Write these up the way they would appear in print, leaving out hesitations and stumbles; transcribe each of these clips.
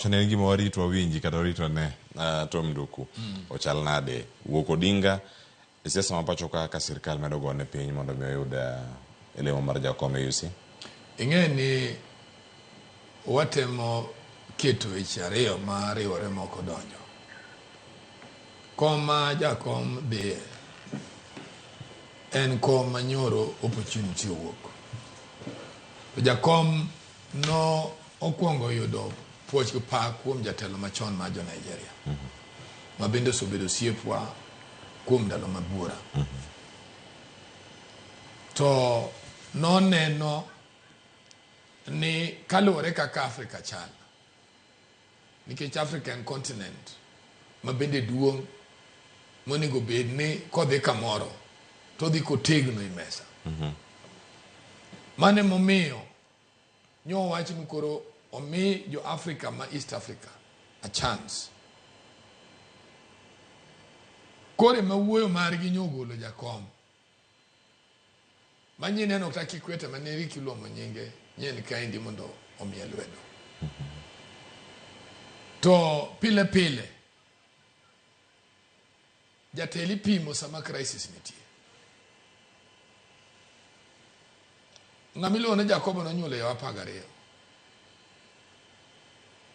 Ne en gima warito wawinji kata warito ne Tom Nduku ochal nade wuok Odinga e siasa ma pacho ka ka sirkal medo gone piny mondo mi oyud lemo mar jakom e UC. Ing'e ni watemo keto weche ariyo ma riwore moko donjo. Kom ma jakom dhiye en kom ma nyoro opportunity owuok. To jakom no okwongo yudo puoch gi pak kuom jatelo machon mar jo Nigeria ma bende osebedo osiepwa kuom ndalo mabuora. To noneno ni kaluwore kaka Afrika chal, nikech Africa en continent ma bende duong' monego bed ni kodhi kamoro to odhi kotegno e mesa. Mano emomiyo nyo wach ni koro omi jo Africa ma East Africa a chance. Koro ema wuoyo margi nyo ogolo jakom. Ma nyineno kata Kikwete mane Ricky iluongo nyinge nyen kaendi mondo omiye lwedo. To pile pile jatelo ipimo sama crisis nitie. Ng'ama iluongo ni Jakobo nonyuolo yawa 12.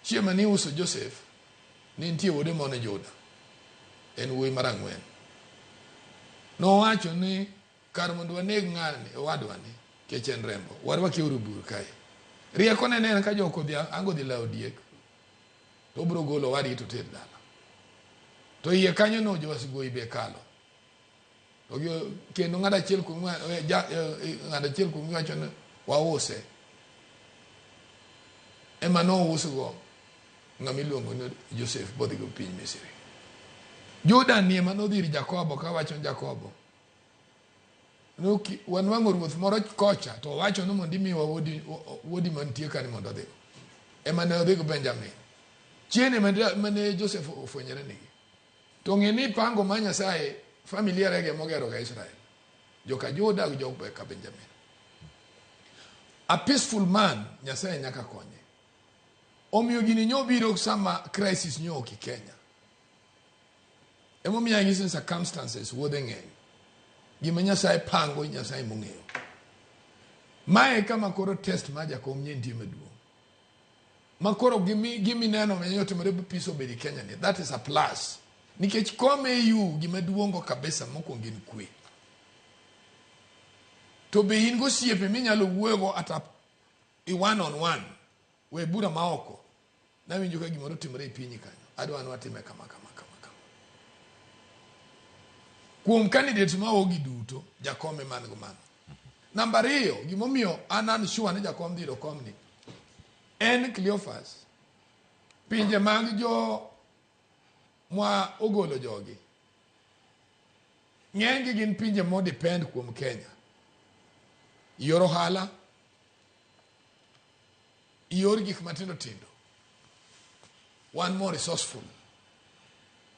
Chieng' mane iuso Joseph, ne nitie wuode moro ni Juda. En wuoyi mar ang'wen. Nowacho ni kar mondo waneg ng'ani owadwani kech en rembo, warwake uru bur kae. Riekone ne en ka jok odhi ango dhi lawo diek, to obiro golo owadgi to ter dala. To iye kanyo no jowasigu be kalo. To kendo ng'at achiel kuom ng'at achiel kuom wacho ni wause. Ema nousgo ng'ama iluongo ni Joseph bodhigo piny Misri. Juda ni ema nodhi ir Jakobo kawacho ni Jakobo, wanwang'o ruoth moro kocha to owacho ni mondo imiwa wuodi, wuodi mantie kani mondo odhigo. Ema ne odhigo Benjamin. Chieng' mane Joseph ofwenyore nigi. To ng'e ni pango mar Nyasaye familia rege mogero ga Israel. Joka Juda gi joka Benjamin. A peaceful man Nyasaye nyaka konye. Omiyo gini nyo biro sama crisis nyo ok Kenya. Emomiyo anyisi ni circumstances wuodhe ng'eny. Gima Nyasaye pango Nyasaye mong'eyo. Mae kama koro test mar jakom nye nitie maduong'. Ma koro gimineno ma otimore peace obed e Kenya ni that is a plus. Nikech kom AU gima duongo kabisa mokwongo en kwe. To be in gosiepe minyalo wuoyogo at a one on one. We bura ma oko. Nawinjo ka gimoro timore e pinyi kanyo. Adwa ni watime kama kama kama kama. Kuom candidates ma ogi duto, jakom ema man go mano. Namba ariyo, gimomiyo an an sure ni jakom dhi yudo komni, en Cleophas. Pinje mag jo mwa ogolo jogi, ng'enygi gin pinje mo depend kuom Kenya. Yor ohala, yor gik matindo tindo. Wan more resourceful.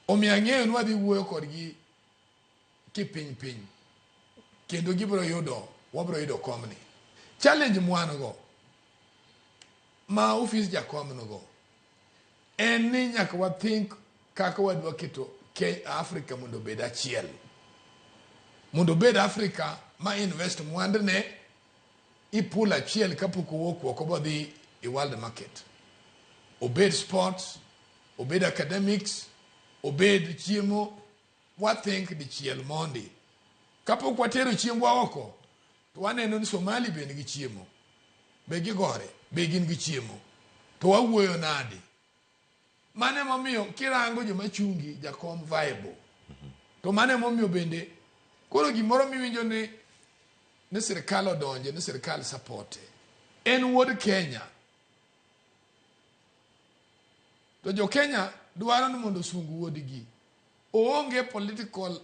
Omiyo ang'eyo ni wadhi wuoyo kodgi kipiny piny kendo gibiro yudo wabiro yudo komni. Challenge mwan go ma ofis jakom go en ni nyaka wa think kaka wadwa keto Africa mondo obed achiel. Mondo obed Africa ma invest mwandne i pool achiel kapok owuok oko bodhi i world market. Obed sports, obed academics, obed chiemo, wa think dichiel mondi. Kapok watero chiembwa oko, to waneno ni Somali be nigi chiemo. Be gigore, be gin gi chiemo. To wawuoyo nade? Mano emomiyo kirango joma chungi jakom viable. To mano emomiyo bende koro gimoro miwinjo ni ni sirikal odonje ni sirikal supporte. En wuod Kenya. To jo Kenya dwaro ni mondo osung wuodgi. Oonge political